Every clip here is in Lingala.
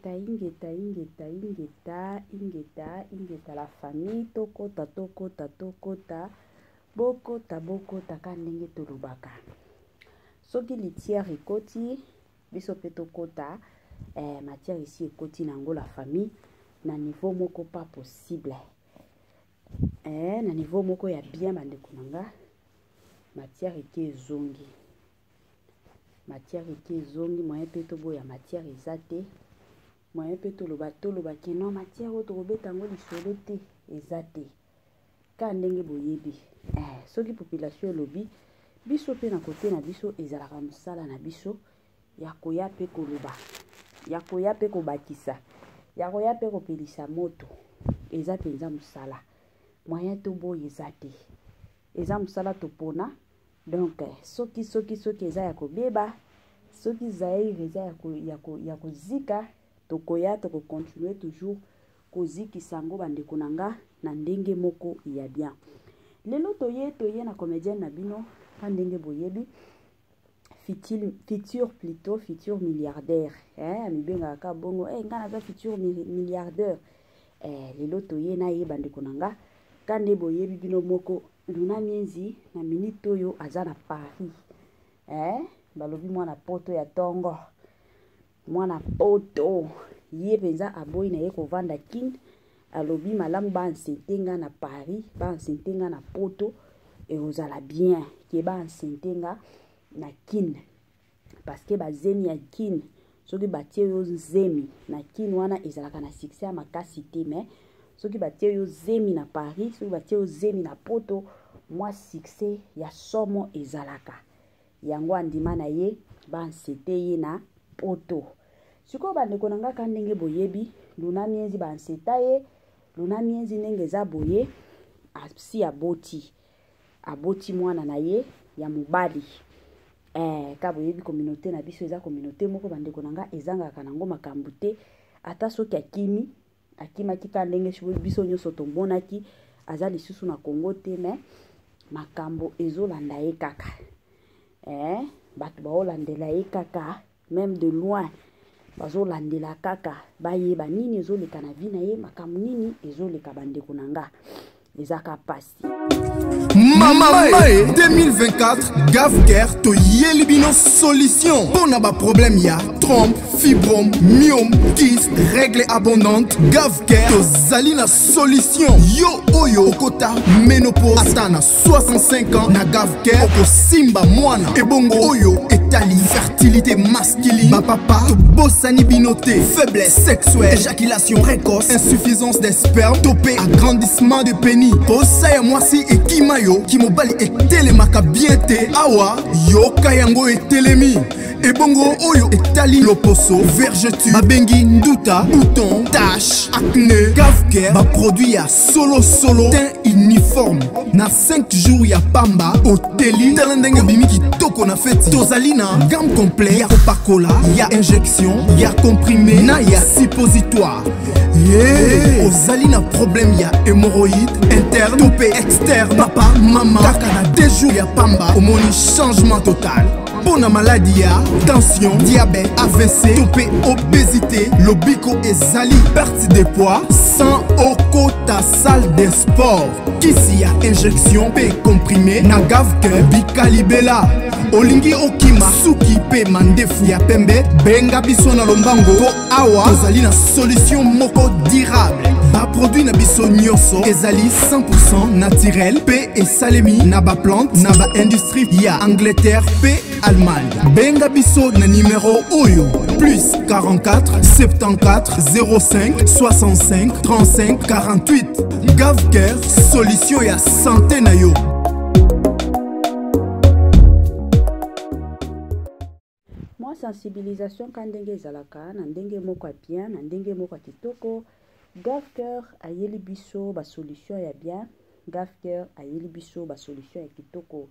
Ingeta, ingeta, ingeta, ingeta, ingeta, ingeta la famille, tokota, tokota, tokota, bokota, bokota ka ndenge tolobaka. Soki litière ekoti, biso pe tokota, eh, matière esi ekoti na yango la famille na niveau moko pas possible. Eh, na niveau moko ya bien bandeko na nga, matière eke ezongi. Matière eke ezongi, moyen pe toboya matière eza te. Moyen pe toloba toloba ke non matière oyo tokobeta yango lisolo te, eza te. Ka ndenge boyebi. Eh, soki population elobi, biso pe na kote na biso ezalaka mosala na biso ya koya pe koloba, ya koya pe kobakisa, ya koya pe kopelisa moto. Eza penza mosala. Moyen toboya eza te. Eza mosala topona. Donc soki soki soki eza ya kobeba, soki Zaïre eza ya ko, ya ko, ya kozika, tokoya toko continuer toujours kozikisa yango bandeko na nga na ndenge moko ya bien. Lelo toye toye na comedienne na bino ka ndenge boyebi futur, futur plutôt futur milliardaire eh, amibengaka ka bongo eh, nga naza futur milliardaire eh, lelo toye na ye bandeko na nga ka nde boyebi bino moko Luna Mienzi na minute oyo aza na Paris eh balobi mwana poto ya tongo mwana poto ye mpenza aboyi na ye kovanda kin alobi malamu ba enceinte nga na Paris ba enceinte nga na poto ekozala bien ke ba enceinte nga na kin parce que bazemi ya kin soki batie yo zemi na kin wana ezalaka na succès ya makasi te mais soki batie yo zemi na Paris soki batie yo zemi na poto mwa succès ya somo ezalaka yango andima na ye bansete ye na poto sikoyo bandeko na nga ka ndenge boyebi Luna Mienzi banseta ye Luna Mienzi ndenge eza boye asi aboti aboti mwana na ye ya mobali eh, ka boyebi communauté na biso eza communauté moko bandeko na nga ezangaka nango makambo te ata soki akimi akimaki ka ndenge biso nyonso tomonaki aza lisusu na Congo te mais makambo ezolanda ye kaka eh, bato baolandela ye kaka meme de loin bazolandela kaka bayeba nini ezoleka na vie na ye makambo nini ezoleka bandeko na nga ezaka pasi. Mama Mae 2024 Gavcare toyeli bino solution mpo na baproblème ya trompe, fibrome, myome, kyste, règle abondante. Gavcare tozali na solution. Yo oyo okota ménopause ata na 65 ans na Gavcare okosimba mwana. Ebongo oyo etali fertilité masculine, bapapa tobosani bino te, faiblesse sexuelle, éjaculation précoce, insuffisance des spermes, topé agrandissement de pénis, posa ya mwasi ekima yo kimobali etelemaka bien te, awa yoka yango etelemi. Ebongo oyo etali loposo, vergeture, babengi nduta, bouton, tache, acné, Gavcare baproduit ya solo solo, teint uniforme na 5 jours ya pamba oteli. Tala ndenge obimi kitoko na feti. Tozali na gamme complet ya kopakola, ya injection, ya comprimé na ya suppositoire. Yeah. Ozali na problème ya hémorroïde interne to pe externe, papa mama, kaka na 2 jours ya pamba omoni changement total. Mpo na maladi ya tension, diabète, AVC to pe obésité, lobiko ezali perte de poids sans okota salle de sport. Kisi ya injection pe comprimé na Gavcare bikalibela. Olingi okima suki pe mandefu ya pembe, benga biso na lombango po awa tozali na solution moko durable. Ba produit na biso nyonso ezali 100% naturel pe esalemi na ba plante na ba industrie ya Angleterre pe Allemagne. Benga biso na numéro oyo plus 44 74 05 65 35 48. Gavcare, solution ya santé na yo. Mwa sensibilisation ka ndenge ezalaka na ndenge moko ya bien, na ndenge moko ya kitoko. Gavcare ayeli biso ba solution ya bien, Gavcare ayeli biso ba solution ya kitoko.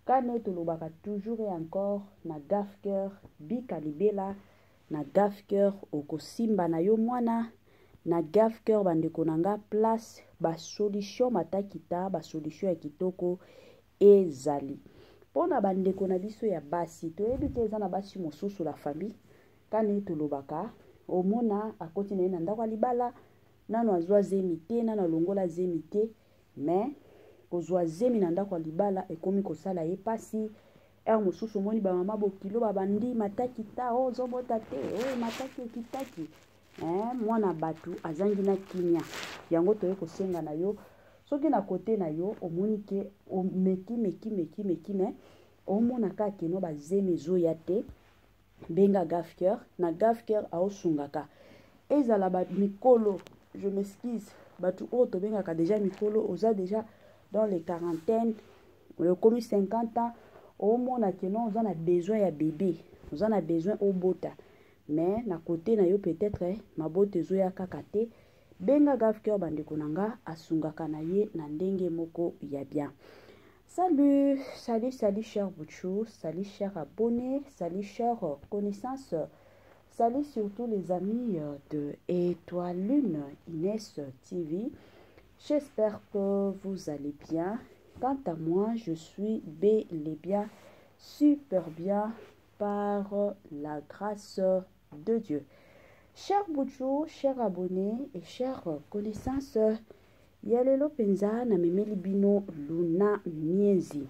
Kane tolobaka toujours et encore na Gavcare bika libela, na Gavcare okosimba na yo mwana, na Gavcare bandeko na nga place ba solution matakita, ba solution ya kitoko ezali. Pona bandeko na biso ya basi, toyebi te eza na basi mosusu la famille, kane tolobaka Omona akoti na ye na ndako ya libala, nano azwa zemi te, nano alongola zemi te, mais kozwa zemi na ndako ya libala ekomi kosala ye pasi. Heure mosusu omoni bamama bokilo babandi mataki ta, o ozobota te, o mataki ekitaki. Mwana bato azangi na kimia. Yango toye kosenga na yo, soki na kote na yo omoni ke omeki meki meki meki, mais omona kaka keno bazemi ezoya te, benga Gafcœur. Na Gafcœur aosungaka ezala ba mikolo, je m'excuse, bato oyo tobengaka déjà mikolo, oza déjà dans les quarantaines, okomi 50 ans, omona keno oza na besoin ya bébé, oza na besoin obota, mais na côté na yo peut-être mabota ezoya kaka te, benga Gafcœur. Bandeko na nga, asungaka na ye na ndenge moko ya bien. Salut, salut, salut cher Bouchou, salut cher abonné, salut cher connaissance, salut surtout les amis de Étoile Lune Inès TV. J'espère que vous allez bien. Quant à moi, je suis bel et bien, super bien par la grâce de Dieu. Cher Bouchou, cher abonné et chers connaissances, ya lelo mpenza namemeli bino Luna Miezi.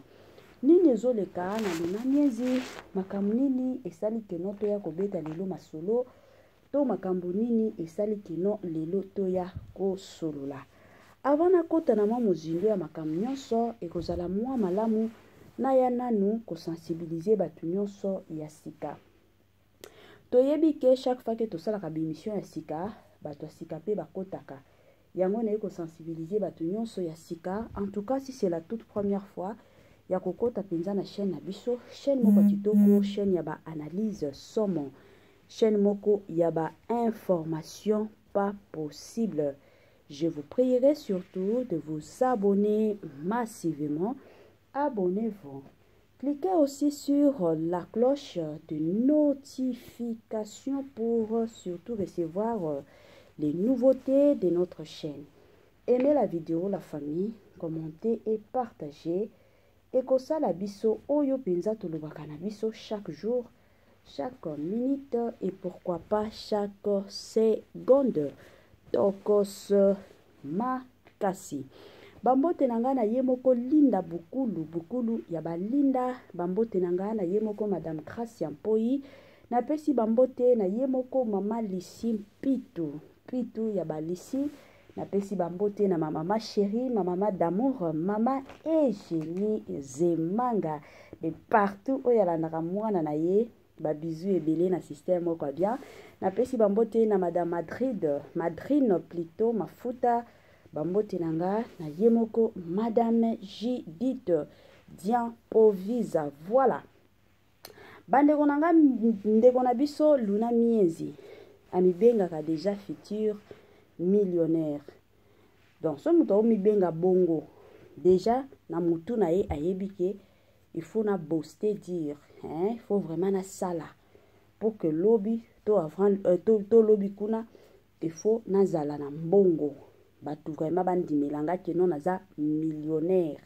Nini ezoleka na Luna Miezi? Makambo nini esali keno toya kobeta lelo masolo, to makambo nini esali kino lelo toya kosolola? Avant nakota na mwa mozindo ya makambo nyonso, ekozala mwa malamu naya nanu kosensibiliser bato nyonso ya sika. Toyebi ke chaque fois ke tosalaka baémission ya sika, bato ya sika mpe bakotaka. Yango naye kosensibiliser bato nyonso ya sika. En tout cas, si c'est la toute première fois ya kokota mpenza na chaîne na biso, chaîne moko ya kitoko, chaîne ya baanalyse somo, chaîne moko ya bainformation pas possible, je vous prierai surtout de vous abonner massivement. Abonnez-vous. Cliquez aussi sur la cloche de notification pour surtout recevoir les nouveautés de notre chaîne. Aimez la vidéo, la famille, commentez et partagez. Ekosala biso oyo mpenza tolobaka na biso chaque jour, chaque minute et pourquoi pas chaque seconde. Tokos makasi. Bambote na ngai na ye moko Linda Bukulu, Bukulu ya balinda. Bambote na ngai na ye moko Madame Gracia Mpoi. Napesi bambote na ye moko Mama Lisi Mpitu, Mpitu ya balisi. Napesi bambote na ma mama chérie, ma mama d'amour, mama Eugénie Zemanga de partout oyo alandaka mwana na ye. Babisous ebele na système moko ya bien. Napesi bambote na Madame Madrid, Madrine plutôt, Mafuta. Bambote na nga na ye moko Madame Judith Diampovisa. Voilà, bandeko na nga, ndeko na biso Luna Miezi amibengaka déjà futur millionnaire. Donc so moto aomibenga bongo, déjà na motu na ye ayebi ke il faut na booster dire, hein, il faut vraiment nasala pour que lobi to avant to lobi kuna, il faut nazala na mbongo, bato vraiment bandimela nga keno naza millionnaire.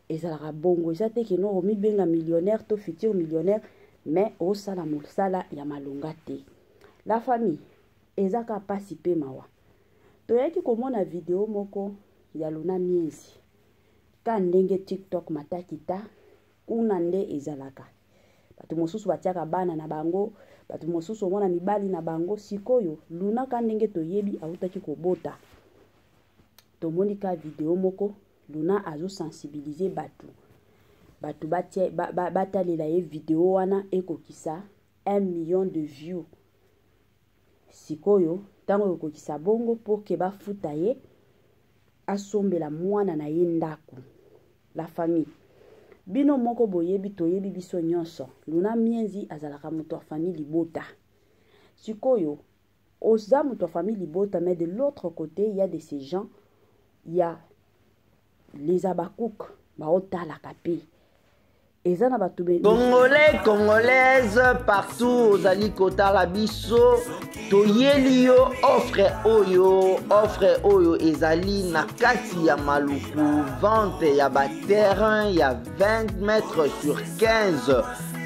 Ezalaka bongo, eza te keno omibenga millionnaire to futur millionnaire, mais osala mosala ya malonga te. La famille, eza ka pasi mpe mawa. Toyaki komona video moko ya Luna Miezi ka ndenge TikTok mataki ta kuna nde ezalaka. Bato mosusu batiaka bana na bango, bato mosusu omona mibali na bango. Sikoyo Luna, ka ndenge toyebi, autaki kobota. Tomoni ka video moko Luna azosensibiliser bato, bato batalela ba, ba, ye video wana ekokisa 1 million de views. Sikoyo ntango ekokisa bongo, mpo ke bafuta ye asombela mwana na ye ndako. La famille, bino moko boyebi, toyebi biso nyonso, Luna Mienzi azalaka moto ya famille libota. Sikoyo oza moto ya famille libota, mais de l'autre côté il y a de ces gens, il y a les abakouk baotalaka mpe eza na bato. Congolais, Congolaise partout ozali kotala biso, toyeli yo offre oyo. Offre oyo ezali na kati ya Maluku, vente ya baterrain ya 20 mètres sur 15.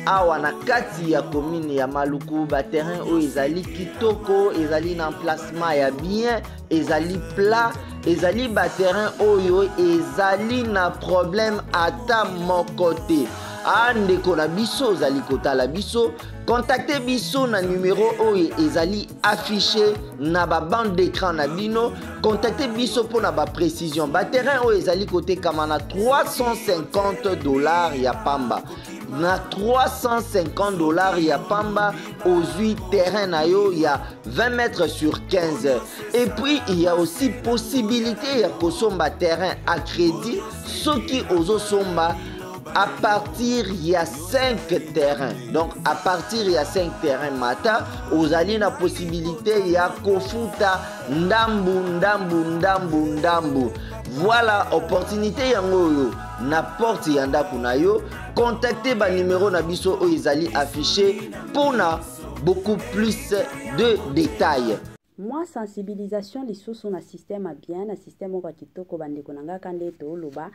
Awa na kati ya commune ya Maluku, ba terrain oyo ezali kitoko, ezali na emplacement ya bien, ezali plat, ezali ba terrain oyo ezali na problème ata moko te. A ndeko na biso ozali kotala biso, contacte biso na numero oyo ezali affiché na ba bande d'écran na bino. Contacte biso mpo na ba précision. Ba terrain oyo ezali kotekama na 350 $ ya pamba. Na 350 $ ya pamba ozwi terrain na yo ya 20 mètres sur 15. Et puis il y a aussi possibilité ya kosomba terrain à crédit soki ozosomba à partir ya 5 terrains. Donc à partir ya 5 terrains mata ozali na possibilité ya kofuta ndambu ndambu ndambu ndambu. Voilà opportunité yango oyo na porte ya ndako na yo. Contactez ba numéro na biso oyo ezali affiché mpona beaucoup plus de détails. Mwa sensibilisation lisusu na système ya bien, na système moko ya kitoko, bandeko na ngai, ka nde toloba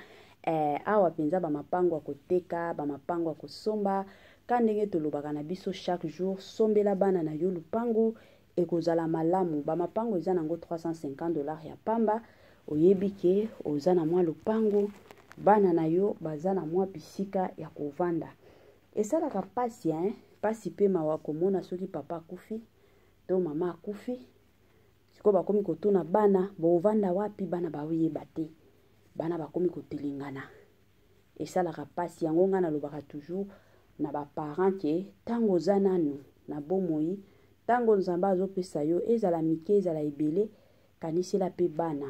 awa mpenza bamapango ya koteka, bamapango ya kosomba. Ka ndenge tolobaka na biso chaque jour, sombela bana na yo lupango, ekozala malamu. Bamapango eza nango 350 $ ya pamba. Oyebi ke oza na mwa lupango, bana na yo baza na mwa bisika ya kovanda. Esalaka pasi, hein? Pasi mpe mawa komona soki papa akufi to mama akufi, sikoyo bakomi kotuna bana: "Bovanda wapi?" Bana baoyeba te, bana bakomi kotelengana, esalaka mpasi. Yango ngai nalobaka toujours na baparent ke ntango oza nanu na bomoi, ntango Nzambe azopesa yo, ezala mike, ezala ebele, kanisela mpe bana,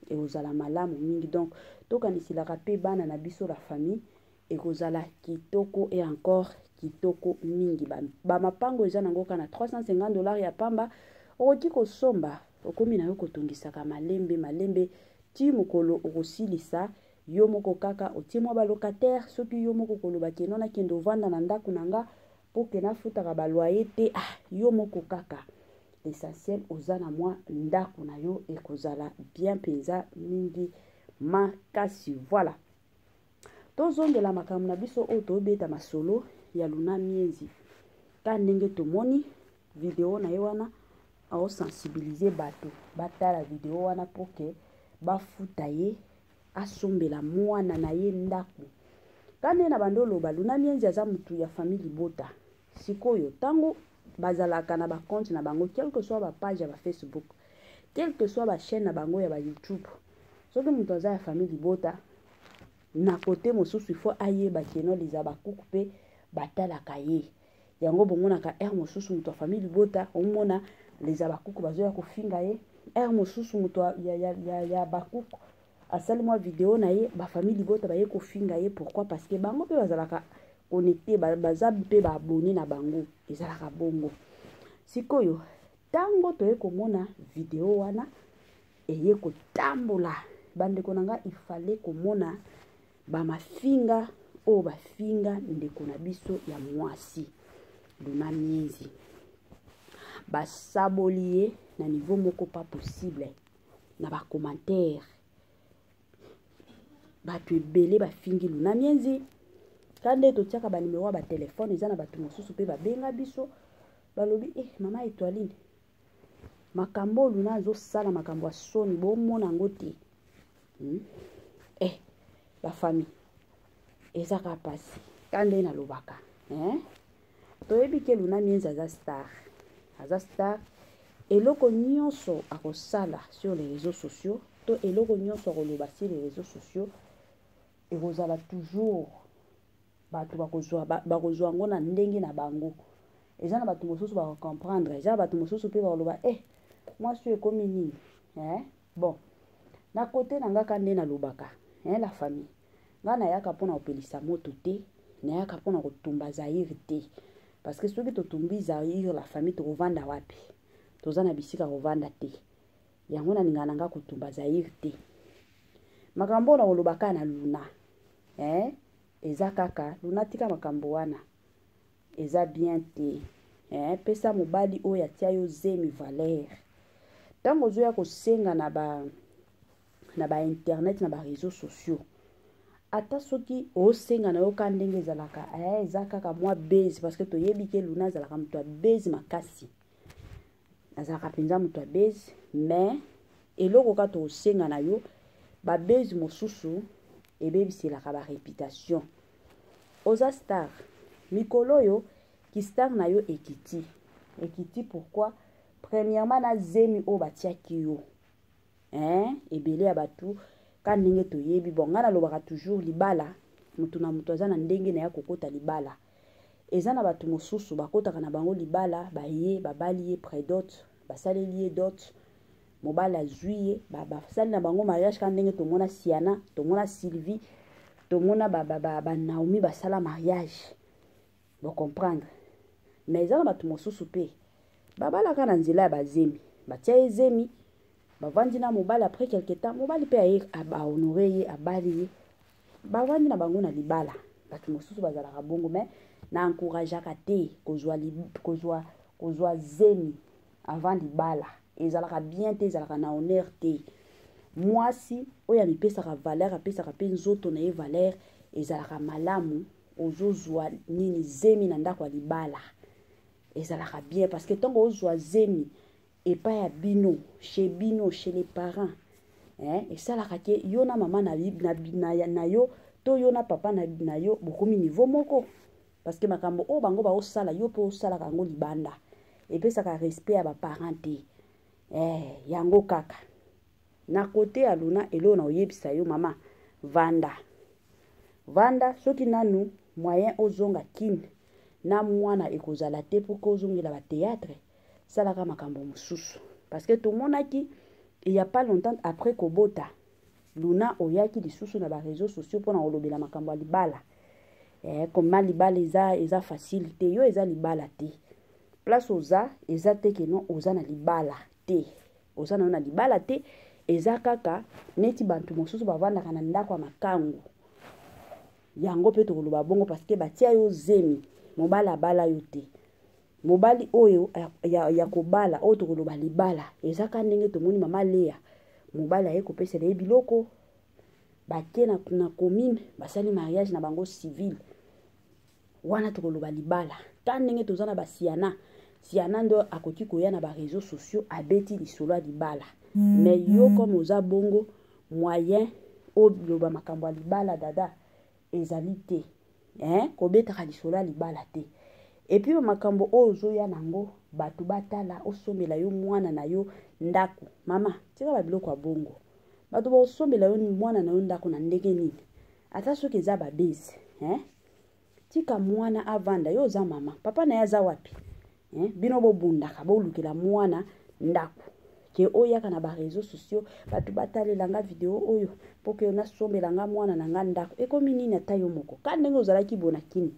ekozala malamu mingi. Donc tokaniselaka mpe bana na biso, la famille, ekozala kitoko et encore kitoko mingi. Bamapango eza nango kaka na 350 $ ya pamba. Okoki kosomba, okomi na yo kotongisaka malembe malembe ti mokolo okosilisa yo moko kaka, otie mwa balocataire. Soki yo moko koloba keno nakende ovanda na ndako na nga mpo ke nafutaka baloyer te, ah, yo moko kaka, l'essentiel oza na mwa ndako na yo, ekozala bien mpenza mingi makasi. Voilà, tozongela makambo na biso oyo tobeta, masolo ya Luna Mienzi. Ka ndenge tomoni video na ye wana, aosensibiliser bato batala video wana mpo ke bafuta ye asombela mwana na ye ndako. Ka nde na bando oloba, Luna Mienzi aza motu ya famille libota. Sikoyo ntango bazalaka na bacompte na bango, quel que soit bapage ya bafacebook, quel que soit bachaîne na bango ya bayoutube, soki moto aza ya famille libota, na kote mosusu ifo ayeba keno liza bakuku mpe batalaka ye. Yango bomonaka heure mosusu moto ya famille libota, omona leza bakuku bazoya kofinga ye. Heure mosusu moto ya bakuku asali mwa video na ye, bafamille libota baye kofinga ye. Pourquoi? Parce que bango mpe bazalaka connecté, baza mpe baabonné na bango, ezalaka bongo. Sikoyo ntango toye komona video wana eye kotambola, bandeko na nga, ifale komona bamafinga oyo bafinga ndeko na biso ya mwasi Luna Mienzi. Basaboli ye na niveau moko pas possible na bacommentaire. Bato ebele bafingi Luna Mienzi. Ka nde totiaka banimero ya batelefone, eza na bato mosusu mpe babenga biso, balobi: "Eh, mama Etoiline, makambo oyo Luna azosala, makambo ya soni, bomona yango te?" Eh, bafamille, eza kaka mpasi. Ka nde nalobaka, eh? Toyebi ke Luna Mienzi aza star, aza star. Eloko nyonso akosala sur les réseaux sociaux to eloko nyonso akoloba sur les réseaux sociaux, ekozala toujours bato bakozwa yango na ndenge na bango. Eza na bato mosusu bakocomprendre, eza na bato mosusu mpe bakoloba: "Eh, mwasi oyo ekomi nini, eh?" Bon, na kote na nga, ka nde nalobaka, eh, la famille, ngai nayaka mpona kopelisa moto te, nayaka mpona kotumba Zaire te, parce que soki totumbi Zaire, la famille, tokovanda wapi? Toza na bisika kovanda te. Yango nalingaka na nga kotumba Zaire te. Makambo oyo nakoloba kaka na Luna, eh? Eza kaka Luna, tika makambo wana, eza bien te, eh? Pesa mobali oyo atia yo zemi valeur. Ntango ozoya kosenga na ba internet, na baréseaux sociaux. Ata soki osenga na yo ka ndenge ezalaka, eza kaka mwa base, parce que toyebi ke Luna azalaka moto ya base makasi. Azalaka mpenza moto ya base, mais eloko kaka tosenga na yo, ba base mosusu ebebiselaka ba réputation. Oza star, mikolo oyo ki star na yo ekiti. Ekiti pourquoi? Premièrement, na zemi oyo batiaki yo. Hein, ebele ya batu ka ndenge toyebi. Bon, nga nalobaka toujours libala, mutu na mutu aza na ndenge na ya kokota libala. Eza na batu mosusu bakotaka na bango libala, baye babali ye pré-dot, basaleli ye dot, mobali azwi ye, basali na bango mariage ka ndenge tomona Siana, tomona Sylvie, tomona ba Naomi basala mariage. Bo comprendre. Mais eza na batu mosusu pe babalaka na nzela ya bazemi, batia ye zemi, bavandi na mobali après quelque temps, mobali pe aye a honorer ye, abali ye, bavandi na bango na libala. Batu mosusu bazalaka bongo, mais na encourageaka te kozwa zemi avant libala. Ezalaka bien te, ezalaka na honneur te. Mwasi oyo amipesaka valeur, apesaka pe nzoto na ye valeur, ezalaka malamu ozozwa nini zemi na ndako ya libala. Ezalaka bien parce que ntango ozwa zemi epai ya bino, chez bino, chez les parents, hein, esalaka ke yo na mama na yo to yo na papa na yo bokomi niveau moko, parce que makambo oyo bango baosala yo mpe osalaka yango libanda, epesaka respect ya ba parents te. Yango kaka na côté ya Luna, eloko na oyebisa yo mama, vanda vanda, soki nanu moyen ozonga kin na mwana ekozala te pour que ozongela ba théâtre, salaka makambo mosusu, parce que tomonaki il y a pas longtemps après kobota Luna oyaki lisusu na ba réseaux sociaux mpona kolobela makambo ya libala. Comment libala eza facile te, yo eza libala te. Place oza eza te ke non oza na libala te. Oza na yo na libala te, eza kaka neti bantu mosusu bavandaka na ndako ya makangu. Yango pe tokoloba bongo parce que batia yo zemi, mobali abala yo te. Mobali oyo ya kobala, oyo tokoloba libala, eza ka ndenge tomoni mama Lea, mobali aye kopesela ye biloko, bake na commune, basali mariage na bango civil. Wana tokoloba libala. Ka ndenge toza na ba Siana, Siana ndo akoki koya na ba réseaux sociaux abeti lisolo ya libala. Mais yo comme oza bongo, moyen oloba makambo ya libala dada ezali te. Hein, kobetaka lisolo ya libala te. Et puis makambo oyo ozoya nango bato batala, osomela yo mwana na yo ndako. Mama, tika ba biloko ya bongo. Bato baosomela yo mwana na yo ndako na ndenge nini? Ata soki eza ba base, hein? Tika mwana avanda, yo oza mama, papa na ye aza wapi? Hein? Bino bobundaka, bolukela mwana ndako. Ke oyaka na ba réseaux sociaux, bato batalela nga video oyo po ke nasombela nga mwana na nga ndako. Ekomi nini ata yo moko? Ka ndenge ozalaki bona kini.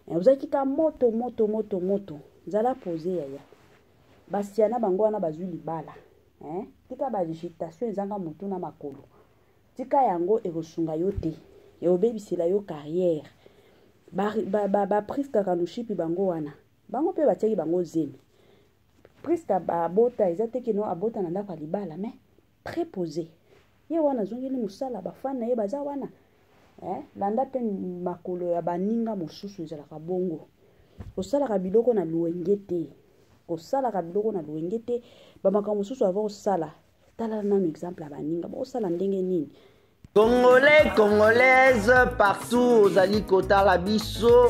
Ozalaki ka moto, moto, moto, moto. Zala posé yaya. Basiana bango wana bazwi libala. Hein? Tika ba agitation ezanga motu na makolo. Tika yango ekosunga yo te. Eobebisela yo carrière. Ba Priska Kalushipi bango wana. Bango pe batiaki bango zemi. Priska abota, eza te kino abota na ndako ya libala, mais très posé. Ye wana azongeli mosala, ba fan na ye baza wana. Landa pe makolo ya baninga mosusu ezalaka bongo. Kosalaka biloko na luenge te. Kosalaka biloko na luenge te. Ba makambo mosusu avant osala, tala nanu exemple ya baninga, bosala ndenge nini? Congolais, Congolaise, partout ozali kotala biso,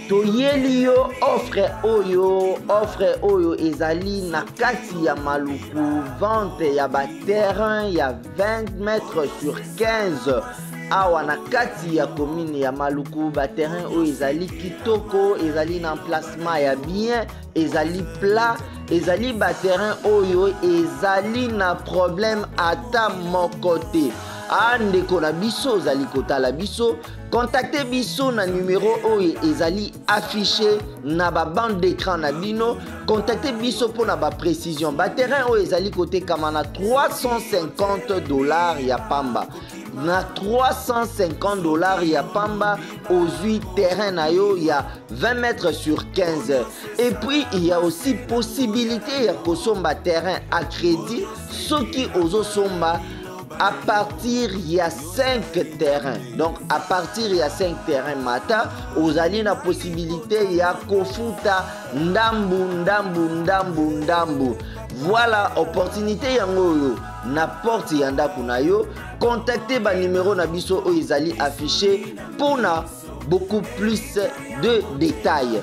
toyeli yo offre oyo, offre oyo ezali na kati ya Maluku, vente ya ba terrain ya 20 mètres sur 15. Awa na kati ya commune ya Maluku, ba terrain oyo ezali kitoko, ezali na emplacement ya bien, ezali plat, ezali ba terrain oyo ezali na problème ata moko te. Ah, ndeko na biso ozali kotala biso, contacte biso na numero oyo ezali affiché na ba bande d'écran na bino. Contacte biso mpo na ba précision. Ba terrain oyo ezali kotekama na 350 $ ya pamba. Na 350 $ ya pamba ozwi terrain na yo ya 20 mètres sur 15. Et puis il y a aussi possibilité ya kosomba terrain à crédit soki ozosomba À partir ya 5 terrain, donc à partir ya 5 terrain mata, ozali na possibilité ya kofuta ndambu ndambu ndambu ndambu. Voilà opportunité yango oyo na porte ya ndako na yo. Contacte ba numéro na biso oyo ezali affiché mpona beaucoup plus de détails.